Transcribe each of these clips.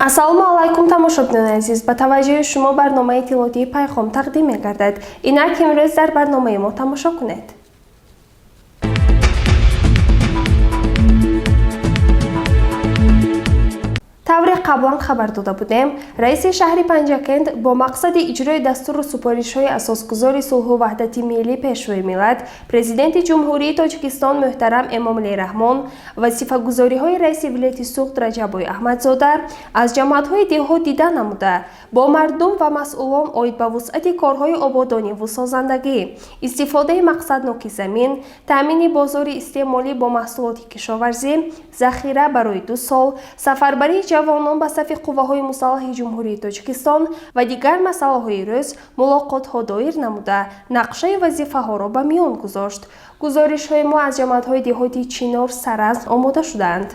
Ассалому алайкум, тамошобинони азиз! Ба таваҷҷӯҳи шумо барномаи иттилоотии «Пайғом» тақдим мегардад. Инак, имрӯз дар барномаи мо тамошо кунед. Тавре қаблан хабар дода будем, раиси шаҳри Панҷакент бо мақсади иҷрои дастуру супоришҳои асосгузори сулҳу ваҳдати миллӣ, Пешвои миллат, Президенти Ҷумҳурии Тоҷикистон муҳтарам Эмомалӣ Раҳмон, вазифагузориҳои раиси вилояти Суғд Раҷаббой Аҳмадзода аз ҷамоатҳои деҳот дида намуда, бо мардум ва масъулон оид ба вусъати корҳои ободониву созандагӣ, истифодаи мақсадноки замин, таъмини бозори истеъмолӣ бо маҳсулоти кишоварзӣ, захира барои 2 сол, сафарбарии ҷавонон ба сафи қувваҳои мусаллаҳи Ҷумҳурии Тоҷикистон ва дигар масъалаҳои рӯз мулоқотҳо доир намуда, нақшаи вазифаҳоро ба миён гузошт. Гузоришҳои мо аз ҷамоатҳои деҳоти Чинор, Саразм омода шудаанд.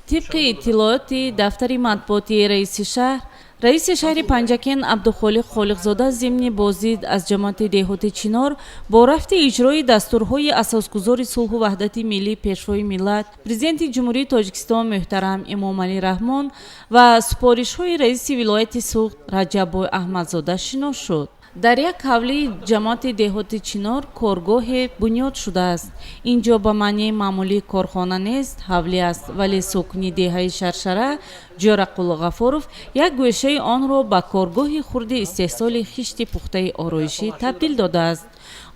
Тибқи иттилооти дафтари матбуотии раиси шаҳр, раиси шаҳри Панҷакент Абдухолиқ Холиқзода зимни боздид аз ҷамоати деҳоти Чинор бо рафти иҷрои дастурҳои асосгузори сулҳу ваҳдати миллӣ, Пешвои миллат, Президенти Ҷумҳурии Тоҷикистон муҳтарам Эмомалӣ Раҳмон ва супоришҳои раиси вилояти Суғд Раҷаббой Аҳмадзода шинос шуд. Дар як ҳавлии ҷамоати деҳоти Чинор коргоҳе бунёд шудааст. Ин ҷо ба маънии маъмулии корхона нест, ҳавлӣ аст, вале сокини деҳаи Шаршара Ҷӯрақул Ғафуров як гӯшаи онро ба коргоҳи хурди истеҳсоли хишти пухтаи ороишӣ табдил додааст.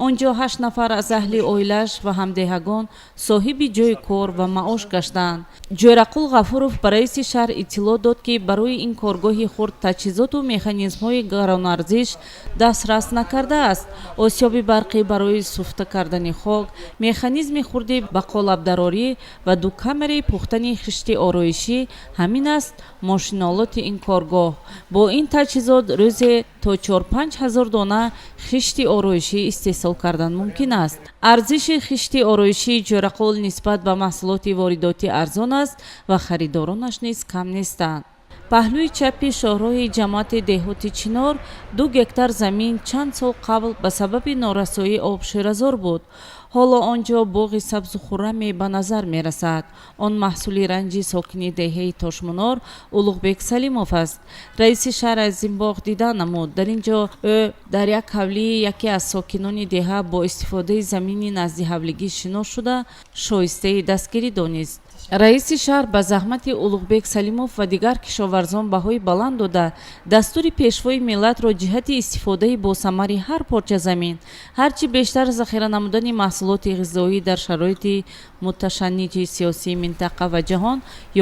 Он ҷо ҳашт нафар аз аҳли оилааш ва ҳамдеҳагон соҳиби ҷойи кор ва маош гаштаанд. Ҷӯрақул Ғафуров ба раиси шаҳр иттилоъ дод, ки барои ин коргоҳи хурд таҷҳизоту механизмҳои гаронарзиш дастрас накардааст. Осиёби барқӣ барои суфта кардани хок, механизми хурди ба қолабдарорӣ ва ду камераи пухтани хишти ороишӣ — ҳамин аст мошинолоти ин коргоҳ. Бо ин таҷҳизот рӯзе то 4-5 ҳазор дона хишти ороишӣ истеҳсол кардан мумкин аст. Арзиши хишти ороишии Ҷӯрақул нисбат ба маҳсулоти воридотӣ арзон аст ва харидоронаш низ кам нестанд. Паҳлӯи чапи шоҳроҳи ҷамоати деҳоти Чинор 2 гектар замин чанд сол қабл ба сабаби норасоии об ширазор буд. Ҳоло он ҷо боғи сабзу хурраме ба назар мерасад. Он маҳсули ранҷи сокини деҳаи Тошмунор Улуғбек Салимов аст. Раиси шаҳр аз ин боғ дида намуд. Дар ин ҷо ӯ дар як ҳавлии яке аз сокинони деҳа бо истифодаи замини наздиҳавлигӣ шинос шуда, шоистаи дастгирӣ донист. Раиси шаҳр ба заҳмати Улуғбек Салимов ва дигар кишоварзон баҳои баланд дода, дастури Пешвои миллатро ҷиҳати истифодаи босамари ҳар порча замин, ҳарчи бештар захира намудани маҳсулоти ғизоӣ дар шароити муташанниҷи сиёсии минтақа ва ҷаҳон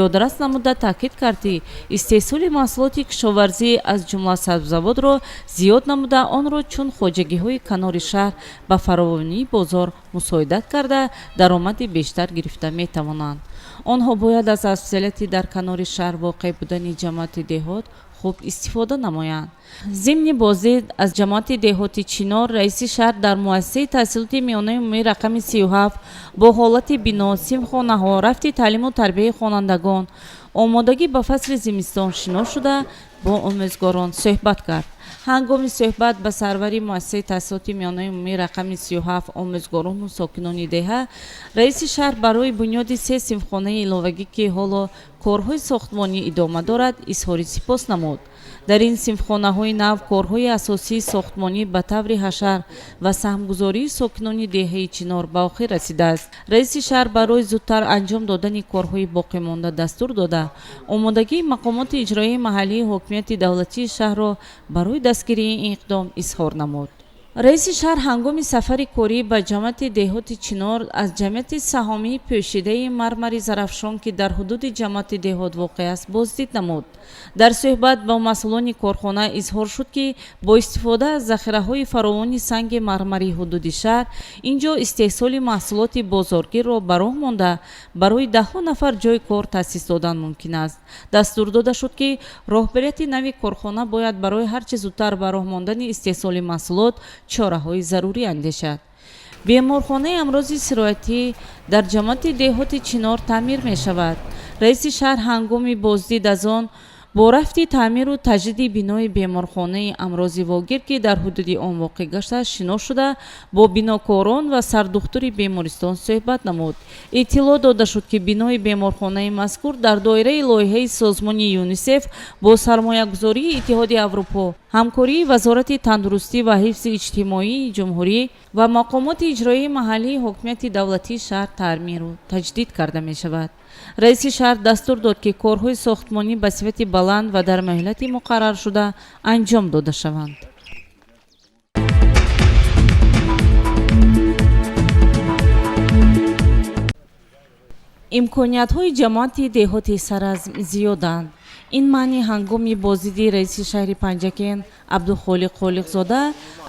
ёдрас намуда, таъкид кард, ки истеҳсоли маҳсулоти кишоварзӣ, аз ҷумла сабзавотро зиёд намуда, онро чун хоҷагиҳои канори шаҳр ба фаровонии бозор мусоидат карда, даромади бештар гирифта метавонанд. Онҳо бояд аз афзалияти дар канори шаҳр воқеъ будани ҷамоати деҳот хуб истифода намоянд. Зимни боздид аз ҷамоати деҳоти Чинор раиси шаҳр дар муассисаи таҳсилоти миёнаи умумии рақами 37 бо ҳолати бино, синфхонаҳо, рафти таълиму тарбияи хонандагон, омодагӣ ба фасли зимистон шинос шуда, бо омӯзгорон суҳбат кард. Ҳангоми суҳбат ба сарвари муассисаи таҳсилоти миёнаи умумии рақами 37, омӯзгорону сокинони деҳа раиси шаҳр барои бунёди се синфхонаи иловагӣ, ки ҳоло корҳои сохтмонӣ идома дорад, изҳори сипос намуд. Дар ин синфхонаҳои нав корҳои асосии сохтмонӣ ба таври ҳашар ва саҳмгузории сокинони деҳаи Чинор ба охир расидааст. Раиси шаҳр барои зудтар анҷом додани корҳои боқимонда дастур дода, омодагии мақомоти иҷроияи маҳаллии ҳокимияти давлатии шаҳрро барои дастгирии ин иқдом изҳор намуд. Раиси шаҳр ҳангоми сафари корӣ ба ҷамоати деҳоти Чинор аз ҷамъияти саҳомии пӯшидаи мармари Зарафшон, ки дар ҳудуди ҷамоати деҳот воқеъ аст, боздид намуд. Дар суҳбат бо масъулони корхона изҳор шуд, ки бо истифода аз захираҳои фаровони санги мармари ҳудуди шаҳр ин ҷо истеҳсоли маҳсулоти бозоргирро ба роҳ монда, барои даҳҳо нафар ҷойи кор таъсис додан мумкин аст. Дастур дода шуд, ки роҳбарияти нави корхона бояд барои ҳарчи зудтар ба роҳ мондани истеҳсоли маҳсулот чораҳои зарурӣ андешад. Беморхонаи амрози сироятӣ дар ҷамоати деҳоти Чинор таъмир мешавад. Раиси шаҳр ҳангоми боздид аз он Бо рафти таъмиру таҷдиди бинои беморхонаи амрози вогир, ки дар ҳудуди он воқеъ гаштааст, шинос шуда, бо бинокорон ва сардухтури бемористон суҳбат намуд. Иттилоъ дода шуд, ки бинои беморхонаи мазкур дар доираи лоиҳаи созмони ЮНИСЕФ бо сармоягузории Иттиҳоди Аврупо, ҳамкории Вазорати тандурустӣ ва ҳифзи иҷтимоии ҷумҳурӣ ва мақомоти иҷроии маҳаллии ҳокимияти давлатии шаҳр таъмиру таҷдид карда мешавад. Раиси шаҳр дастур дод, ки корҳои сохтмонӣ ба сифати баланд ва дар муҳлати муқарраршуда анҷом дода шаванд. Имкониятҳои ҷамоати деҳоти Саразм зиёданд. Ин маъни ҳангоми боздиди раиси шаҳри Панҷакент Абдухолиқ Холиқзода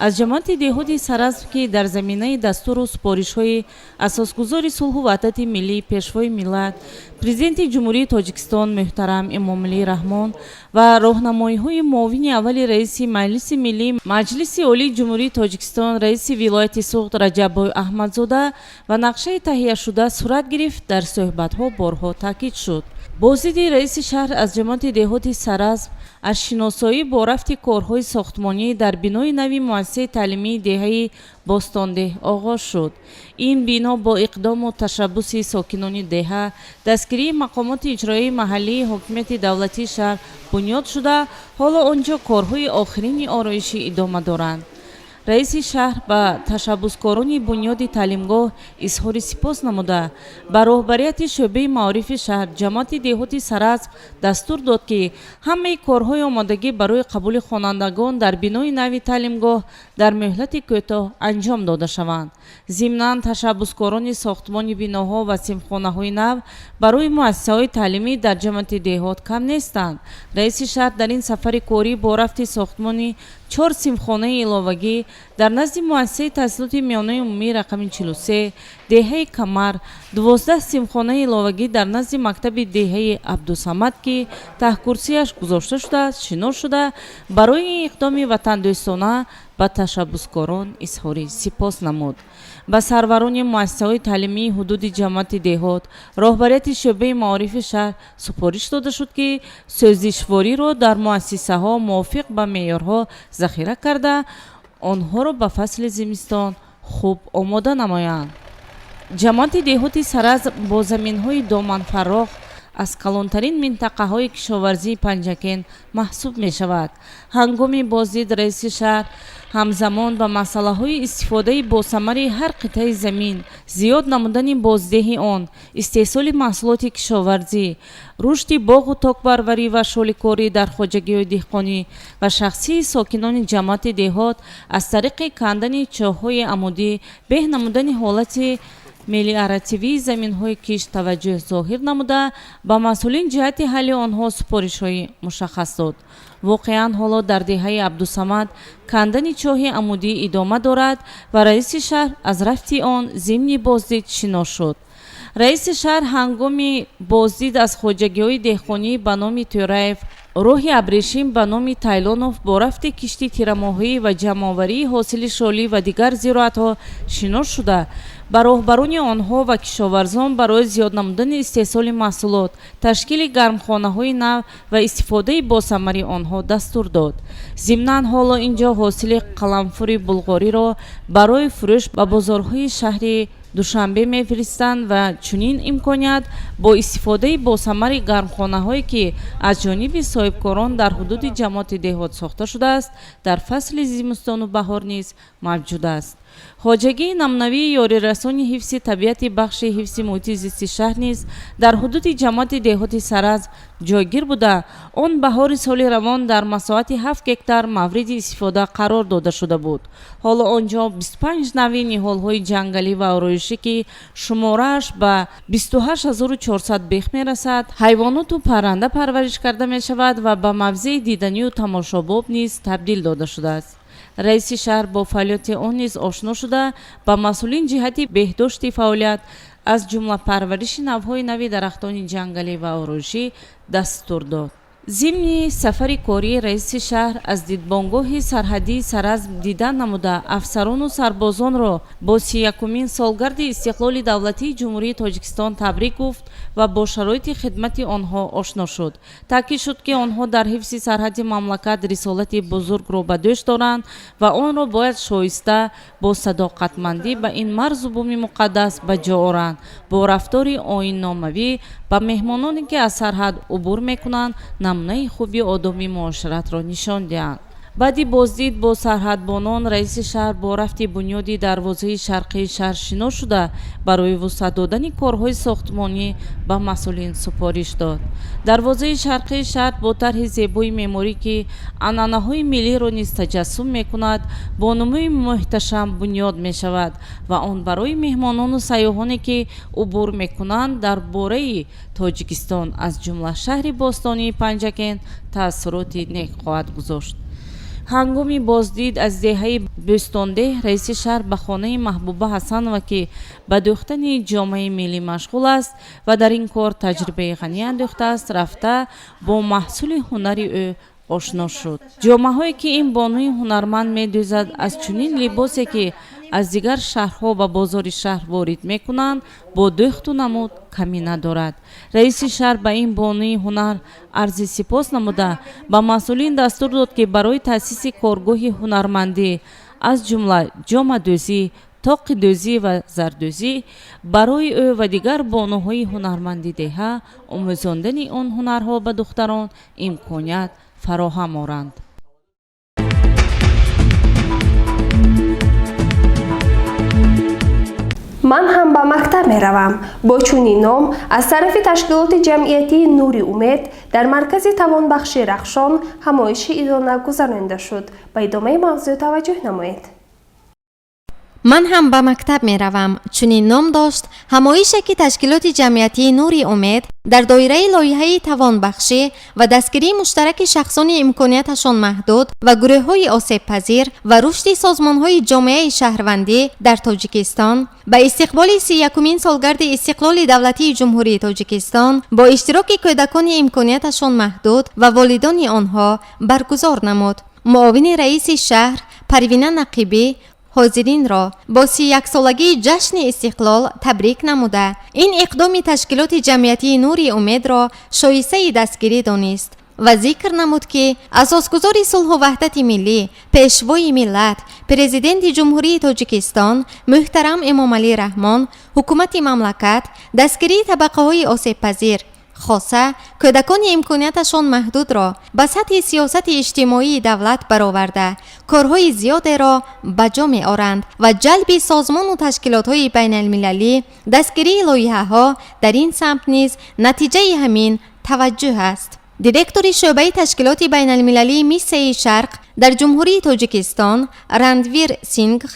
аз ҷамоати деҳоти Саразм, ки дар заминаи дастуру супоришҳои Асосгузори сулҳу ваҳдати миллӣ, Пешвои миллат, Президенти Ҷумҳурии Тоҷикистон муҳтарам Эмомалӣ Раҳмон ва роҳнамоиҳои муовини аввали раиси Маҷлиси миллӣ Маҷлиси Олии Ҷумҳурии Тоҷикистон, раиси вилояти Суғд Раҷаббой Аҳмадзода ва нақшаи таҳияшуда сурат гирифт, дар суҳбатҳо борҳо таъкид шуд. Боздиди раиси шаҳр аз ҷамоати деҳоти Саразм аз шиносоӣ бо рафти корҳои сохтмонӣ дар бинои нави муассисаи таълимии деҳаи Бостондеҳ оғоз шуд. Ин бино бо иқдому ташаббуси сокинони деҳа, дастгирии мақомоти иҷроии маҳаллии ҳокимияти давлатии шаҳр бунёд шуда, ҳоло он ҷо корҳои охирини ороишӣ идома доранд. Раиси шаҳр ба ташаббускорони бунёди таълимгоҳ изҳори сипос намуда, ба роҳбарияти шӯъбаи маорифи шаҳр, ҷамоати деҳоти Саразм дастур дод, ки ҳамаи корҳои омодагӣ барои қабули хонандагон дар бинои нави таълимгоҳ дар муҳлати кӯтоҳ анҷом дода шаванд. Зимнан, ташаббускорони сохтмони биноҳо ва синфхонаҳои нав барои муассисаҳои таълимӣ дар ҷамоати деҳот кам нестанд. Раиси шаҳр дар ин сафари корӣ бо рафти сохтмони чор синфхонаи иловагӣ дар назди муассисаи таҳсилоти миёнаи умумии рақами 43 деҳаи Камар, 12 синфхонаи иловагӣ дар назди мактаби деҳаи Абдусамад, ки таҳкурсияш гузошта шудааст, шинос шуда, барои ин иқдоми ватандӯстона ба ташаббускорон изҳори сипос намуд. Ба сарварони муассисаҳои таълимии ҳудуди ҷамоати деҳот, роҳбарияти шӯъбаи маорифи шаҳр супориш дода шуд, ки сӯзишвориро дар муассисаҳо мувофиқ ба меъёрҳо захира карда, онҳоро ба фасли зимистон хуб омода намоянд. Ҷамоати деҳоти Саразм бо заминҳои доманфарох аз калонтарин минтақаҳои кишоварзии Панҷакент маҳсуб мешавад. Ҳангоми боздид раиси шаҳр ҳамзамон ба масъалаҳои истифодаи босамари ҳар қитъаи замин, зиёд намудани боздеҳи он, истеҳсоли маҳсулоти кишоварзӣ, рушди боғу токпарварӣ ва шоликорӣ дар хоҷагиҳои деҳқонӣ ва шахсии сокинони ҷамоати деҳот аз тариқи кандани чоҳҳои амудӣ, беҳ намудани ҳолати мелиоративии заминҳои кишт таваҷҷӯҳ зоҳир намуда, ба масъулин ҷиҳати ҳалли онҳо супоришҳои мушаххас дод. Воқеан, ҳоло дар деҳаи Абдусамад кандани чоҳи амудӣ идома дорад ва раиси шаҳр аз рафти он зимни боздид шинос шуд. Раиси шаҳр ҳангоми боздид аз хоҷагиҳои деҳқонӣ ба номи Тӯраев, роҳи абрешим ба номи Тайлонов бо рафти кишти тирамоҳӣ ва ҷамъоварии ҳосили шолӣ ва дигар зироатҳо шинос шуда, ба роҳбарони онҳо ва кишоварзон барои зиёд намудани истеҳсоли маҳсулот, ташкили гармхонаҳои нав ва истифодаи босамари онҳо дастур дод. Зимнан, ҳоло ин ҷо ҳосили қаламфури булғориро барои фурӯш ба бозорҳои шаҳри Душанбе мефиристанд ва чунин имконият бо истифодаи босамари гармхонаҳое, ки аз ҷониби соҳибкорон дар ҳудуди ҷамоати деҳот сохта шудааст, дар фасли зимистону баҳор низ мавҷуд аст. Хоҷагии намунавии ёрирасони ҳифзи табиати бахши ҳифзи муҳити зисти шаҳр низ дар ҳудуди ҷамоати деҳоти Саразм ҷойгир буда, он баҳори соли равон дар масоҳати 7 гектар мавриди истифода қарор дода шуда буд. Ҳоло он ҷо 25 нави ниҳолҳои ҷангалӣ ва ороишӣ, ки шуморааш ба 28 400 бех мерасад, ҳайвоноту парранда парвариш карда мешавад ва ба мавзеи диданию тамошобоб низ табдил дода шудааст. Раиси шаҳр бо фаъолияти он низ ошно шуда, ба масъулин ҷиҳати беҳдошти фаъолият, аз ҷумла парвариши навъҳои нави дарахтони ҷангалӣ ва ороишӣ дастур дод. Зимни сафари кории раиси шаҳр аз дидбонгоҳи сарҳадии Саразм дидан намуда, афсарону сарбозонро бо 31-умин солгарди истиқлоли давлатии Ҷумҳурии Тоҷикистон табрик гуфт ва бо шароити хидмати онҳо ошно шуд. Таъкид шуд, ки онҳо дар ҳифзи сарҳади мамлакат рисолати бузургро ба дӯш доранд ва онро бояд шоиста бо садоқатмандӣ ба ин марзу буми муқаддас ба ҷо оранд. Бо рафтори оинномавӣ ба меҳмононе, ки аз сарҳад убур мекунанд, намунаи хуби одоби муоширатро нишон диҳанд. Баъди боздид бо сарҳадбонон, раиси шаҳр бо рафти бунёди дарвозаи шарқии шаҳр шинос шуда, барои вусъат додани корҳои сохтмонӣ ба масъулин супориш дод. Дарвозаи шарқии шаҳр бо тарҳи зебои меъморӣ, ки анъанаҳои миллиро низ таҷассум мекунад, бо нумӯи муҳташам бунёд мешавад ва он барои меҳмонону сайёҳоне, ки убур мекунанд, дар бораи Тоҷикистон, аз ҷумла шаҳри бостонии Панҷакент, таассуроти нек хоҳад гузошт. Ҳангоми боздид аз деҳаи Бӯстондеҳ раиси шаҳр ба хонаи Маҳбуба Ҳасанова, ки ба дӯхтани ҷомаи миллӣ машғул аст ва дар ин кор таҷрибаи ғанӣ андӯхтааст, рафта, бо маҳсули ҳунари ӯ ошно шуд. Ҷомаҳое, ки ин бонуи ҳунарманд медӯзад, аз чунин либосе, ки аз дигар шаҳрҳо ба бозори шаҳр ворид мекунанд, бо дӯхту намуд камӣ надорад. Раиси шаҳр ба ин бонуи ҳунар арзи сипос намуда, ба масъулин дастур дод, ки барои таъсиси коргоҳи ҳунармандӣ, аз ҷумла ҷомадӯзӣ, тоқидӯзӣ ва зардӯзӣ, барои ӯ ва дигар бонуҳои ҳунарманди деҳа омӯзондани он ҳунарҳо ба духтарон имконият фароҳам оранд. Ман ҳам ба мактаб меравам. Бо чунин ном аз тарафи ташкилоти ҷамъиятии «Нури умед» дар маркази тавонбахши Рахшон ҳамоиши идона гузаронида шуд. Ба идомаи мавзӯъ таваҷҷӯҳ намоед. Ман ҳам ба мактаб меравам, чунин ном дошт ҳамоише, ки ташкилоти ҷамъиятии «Нури умед» дар доираи лоиҳаи тавонбахшӣ ва дастгирии муштараки шахсони имконияташон маҳдуд ва гурӯҳҳои осебпазир ва рушди созмонҳои ҷомеаи шаҳрвандӣ дар Тоҷикистон ба истиқболи 31-умин солгарди истиқлоли давлатии Ҷумҳурии Тоҷикистон бо иштироки кӯдакони имконияташон маҳдуд ва волидони онҳо баргузор намуд. Муовини раиси шаҳр Парвина Нақибӣ ҳозиринро бо 31-солагии ҷашни истиқлол табрик намуда, ин иқдоми ташкилоти ҷамъиятии «Нури умедро» шоистаи дастгирӣ донист ва зикр намуд, ки асосгузори сулҳу ваҳдати миллӣ, Пешвои миллат, Президенти Ҷумҳурии Тоҷикистон муҳтарам Эмомалӣ Раҳмон, ҳукумати мамлакат дастгирии табақаҳои осебпазир, хоса кӯдакони имконияташон маҳдудро ба сатҳи сиёсати иҷтимоии давлат бароварда, корҳои зиёдеро ба ҷо меоранд ва ҷалби созмону ташкилотҳои байналмилалӣ, дастгирии лоиҳаҳо дар ин самт низ натиҷаи ҳамин таваҷҷӯҳ аст. Директори шӯъбаи ташкилоти байналмилалии Миссияи Шарқ дар Ҷумҳурии Тоҷикистон Рандвир Сингх,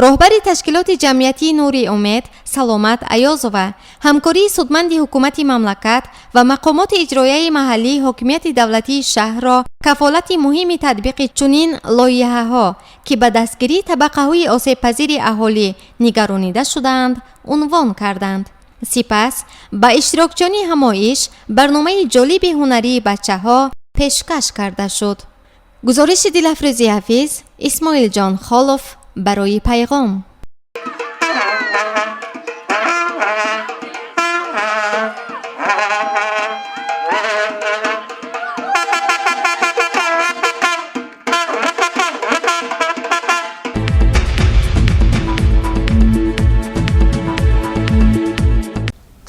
роҳбари ташкилоти ҷамъиятии «Нури умед» Саломат Аёзова ҳамкории судманди ҳукумати мамлакат ва мақомоти иҷроияи маҳаллии ҳокимияти давлатии шаҳрро кафолати муҳими татбиқи чунин лоиҳаҳо, ки ба дастгирии табақаҳои осебпазири аҳолӣ нигаронида шудаанд, унвон карданд. Сипас ба иштирокчиёни ҳамоиш барномаи ҷолиби ҳунарии бачаҳо пешкаш карда шуд. Гузориши Дилафрӯзи Ҳафиз, Исмоилҷон Холов барои «Пайғом».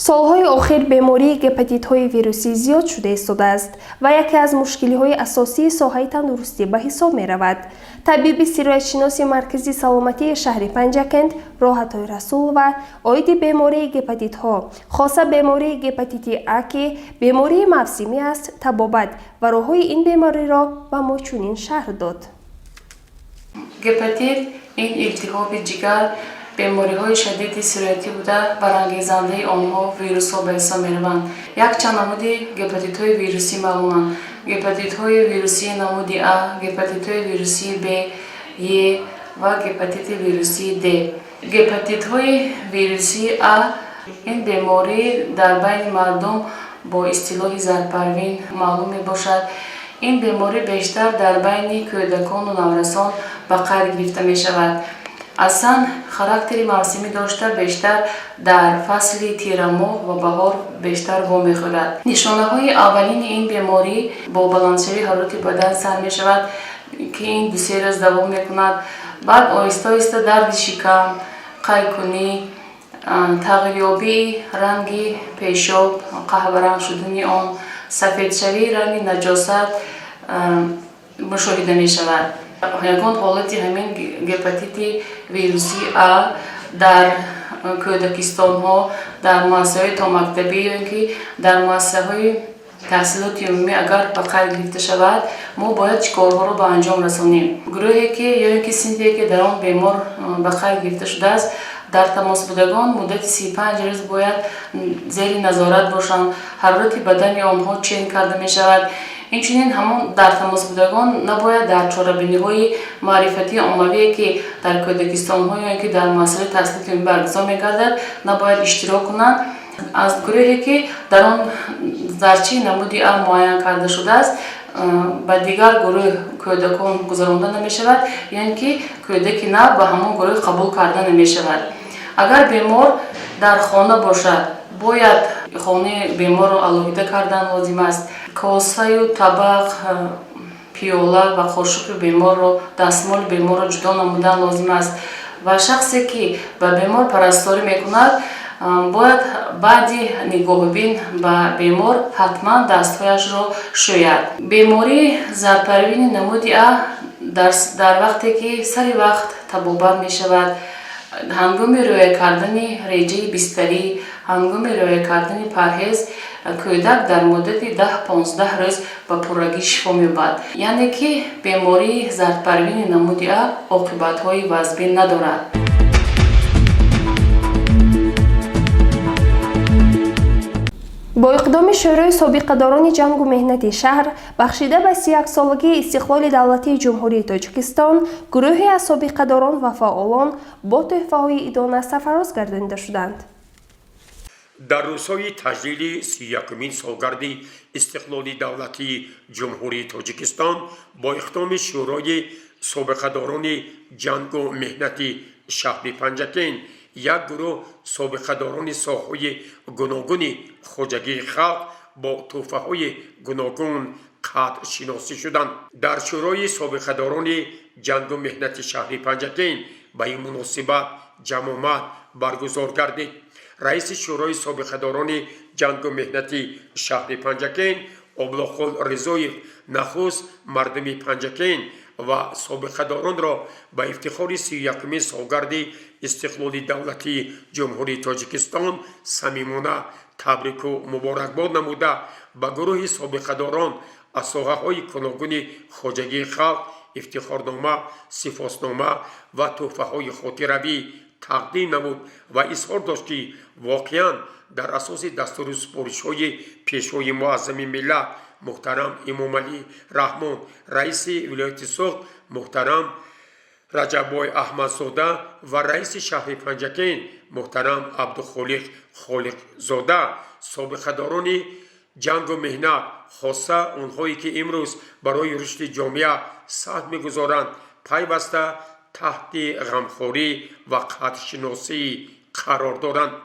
Солҳои охир бемории гепатитҳои вирусӣ зиёд шуда истодааст ва яке аз мушкилиҳои асосии соҳаи тандурустӣ ба ҳисоб меравад. Табиби сироятшиноси маркази саломатии шаҳри Панҷакент Роҳатой Расулова оиди бемории гепатитҳо, хоса бемории гепатити А, ки бемории мавсимӣ аст, табобат ва роҳҳои ин бемориро ба мо чунин шарҳ дод. Гепатит ин илтиҳоби ҷигар, бемориҳои шадиди сироятӣ буда, барангезандаи онҳо вирусҳо ба ҳисоб мераванд. Якчанд намуди гепатитҳои вирусӣ маълуманд: гепатитҳои вирусии намуди А, гепатитҳои вирусии Б, Е ва гепатити вирусии Д. Гепатитҳои вирусии А ин беморӣ дар байни мардум Бо истилоҳи зардпарвин маълум мебошад. Ин беморӣ бештар дар байни кӯдакону наврасон ба қайд гирифта мешавад. Аслан характери мавсимӣ дошта, бештар дар фасли тирамоҳ ва баҳор бештар вомехӯрад. Нишонаҳои аввалини ин беморӣ бо баландшавии ҳарорати бадан сар мешавад, ки ин 2-се рӯз давом мекунад. Баъд оҳиста оҳиста дарди шикам, қайкунӣ, тағйирёбии ранги пешоб, қаҳваранг шудани он, сафедшавии ранги наҷосат мушоҳида мешавад. Ягон ҳолати ҳамин гепатити вирусии А дар кӯдакистонҳо, дар муассисаҳои томактабӣ ё ин ки дар муассисаҳои таҳсилоти умумӣ агар ба қайд гирифта шавад, мо бояд чӣ корҳоро ба анҷом расонем? Гурӯҳе ки ё ин ки синфе ки дар он бемор ба қайд гирифта шудааст, дар тамосбудагон муддати 35 рӯз бояд зери назорат бошанд, ҳарорати бадани онҳо чен карда мешавад. Инчунин ҳамон дар тамосбудагон набояд дар чорабиниҳои маърифатии оммавие, ки дар кӯдакистонҳо ё ин ки дар муассисаҳои таҳсилоти умумӣ баргузор мегардад, набояд иштирок кунанд. Аз гурӯҳе ки дар он зарчии намуди А муайян карда шудааст, ба дигар гурӯҳ кӯдакон гузаронда намешавад, ё ин ки кӯдаки нав ба ҳамон гурӯҳ қабул карда намешавад. Агар бемор дар хона бошад, бояд хонаи беморро алоҳида кардан лозим аст. Косаю табақ, пиёла ва қошуқи беморро, дастмоли беморро ҷудо намудан лозим аст. Ва шахсе ки ба бемор парасторӣ мекунад, бояд баъди нигоҳубин ба бемор ҳатман дастҳояшро шӯяд. Бемории зардпарвини намуди А дар вақте ки сари вақт табобат мешавад, ҳангоми риоя кардани реҷаи бистарӣ, ҳангоми риоя кардани парҳез, кӯдак дар муддати 10-15 рӯз ба пуррагӣ шифо меёбад. Яъне ки бемории зардпарвини намуди А оқибатҳои вазбин надорад. Бо иқдоми Шӯрои собиқадорони ҷангу меҳнати шаҳр, бахшида ба 31-солагии истиқлоли давлатии Ҷумҳурии Тоҷикистон, гурӯҳе аз собиқадорон ва фаъолон бо тӯҳфаҳои идона сарфароз гардонида шуданд. Дар рӯзҳои таҷлили 31-умин солгарди истиқлоли давлатии Ҷумҳурии Тоҷикистон бо иқдоми Шӯрои собиқадорони ҷангу меҳнати шаҳри Панҷакент як гурӯҳ собиқадорони соҳаҳои гуногуни хоҷагии халқ бо тӯҳфаҳои гуногун қадршиносӣ шуданд. Дар Шӯрои собиқадорони ҷангу меҳнати шаҳри Панҷакент ба ин муносибат ҷамъомад баргузор гардид. Раиси Шӯрои собиқадорони ҷангу меҳнати шаҳри Панҷакент Облоқул Ризоев нахуст мардуми Панҷакент ва собиқадоронро ба ифтихори 31-умин солгарди истиқлоли давлатии Ҷумҳурии Тоҷикистон самимона табрику муборакбод намуда, ба гурӯҳи собиқадорон аз соҳаҳои гуногуни хоҷагии халқ ифтихорнома, сипоснома ва тӯҳфаҳои хотиравӣ тақдим намуд ва изҳор дошт, ки воқеан дар асоси дастуру супоришҳои Пешвои муаззами миллат муҳтарам Эмомалӣ Раҳмон, раиси вилояти Суғд муҳтарам Раҷаббой Аҳмадзода ва раиси шаҳри Панҷакент муҳтарам Абдухолиқ Холиқзода собиқадорони ҷангу меҳнат, хоса онҳое ки имрӯз барои рушди ҷомеа саҳм мегузоранд, пайваста таҳти ғамхорӣ ва қадршиносӣ қарор доранд.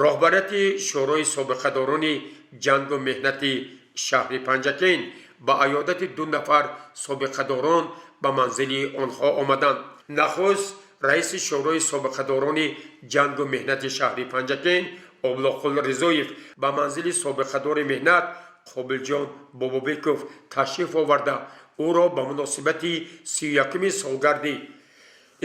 Роҳбарияти Шӯрои собиқадорони ҷангу меҳнати шаҳри Панҷакент ба аёдати ду нафар собиқадорон ба манзили онҳо омаданд. Нахуст раиси Шӯрои собиқадорони ҷангу меҳнати шаҳри Панҷакент Облоқул Ризоев ба манзили собиқадори меҳнат Қобилҷон Бобобеков ташриф оварда, ӯро ба муносибати 31-уми солгарди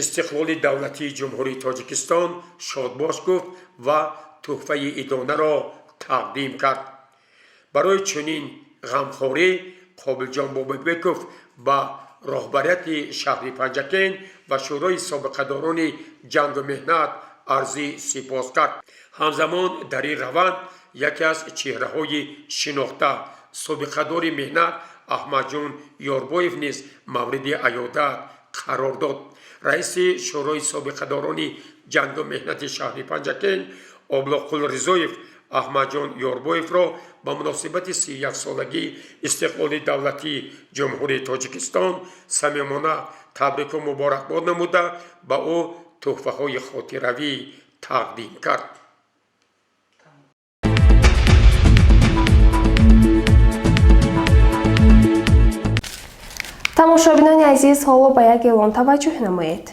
истиқлоли давлатии Ҷумҳурии Тоҷикистон шодбош гуфт ва тӯҳфаи идонаро тақдим кард. Барои чунин ғамхорӣ Қобилҷон Бобобеков ба роҳбарияти шаҳри Панҷакент ва Шӯрои собиқадорони ҷангу меҳнат арзи сипос кард. Ҳамзамон дар ин раванд яке аз чеҳраҳои шинохта, собиқадори меҳнат Аҳмадҷон Ёрбоев низ мавриди аёдат қарор дод. Раиси Шӯрои собиқадорони ҷангу меҳнати шаҳри Панҷакент Облоқул Ризоев Аҳмадҷон Ёрбоевро ба муносибати 31-солагии истиқлоли давлатии Ҷумҳурии Тоҷикистон самимона табрику муборакбод намуда, ба ӯ тӯҳфаҳои хотиравӣ тақдим кард. Тамошобинони азиз, ҳоло ба як эълон таваҷҷӯҳ намоед.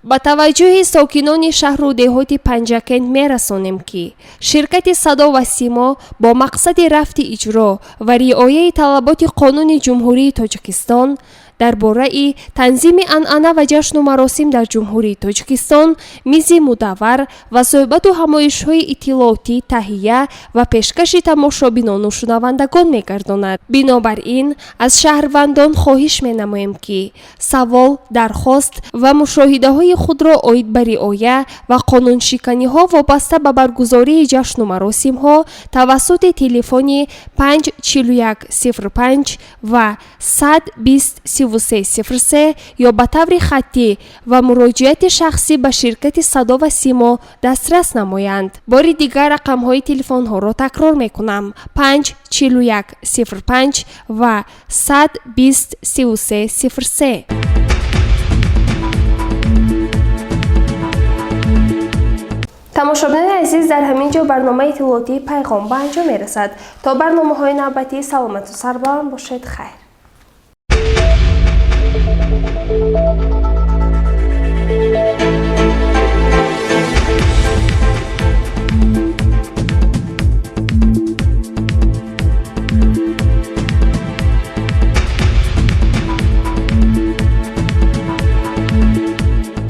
Ба таваҷҷӯҳи сокинони шаҳру деҳоти Панҷакент мерасонем, ки ширкати «Садо ва симо» бо мақсади рафти иҷро ва риояи талаботи Қонуни Ҷумҳурии Тоҷикистон дар бораи танзими анъана ва ҷашну маросим дар Ҷумҳурии Тоҷикистон мизи мудаввар ва суҳбату ҳамоишҳои иттилоотӣ таҳия ва пешкаши тамошобинону шунавандагон мегардонад. Бинобар ин, аз шаҳрвандон хоҳиш менамоем, ки савол, дархост ва мушоҳидаҳои худро оид ба риоя ва қонуншиканиҳо вобаста ба баргузории ҷашну маросимҳо тавассути телефони 54105 ва 120 33 03 ё ба таври хаттӣ ва муроҷиати шахсӣ ба ширкати «Садо ва симо» дастрас намоянд. Бори дигар рақамҳои телефонҳоро такрор мекунам: 54105 ва 120 33 03. Тамошобинони азиз, дар ҳамин ҷо барномаи иттилоотии «Пайғом» ба анҷом мерасад. То барномаҳои навбатӣ саломату сарбаланд бошед. Хайр.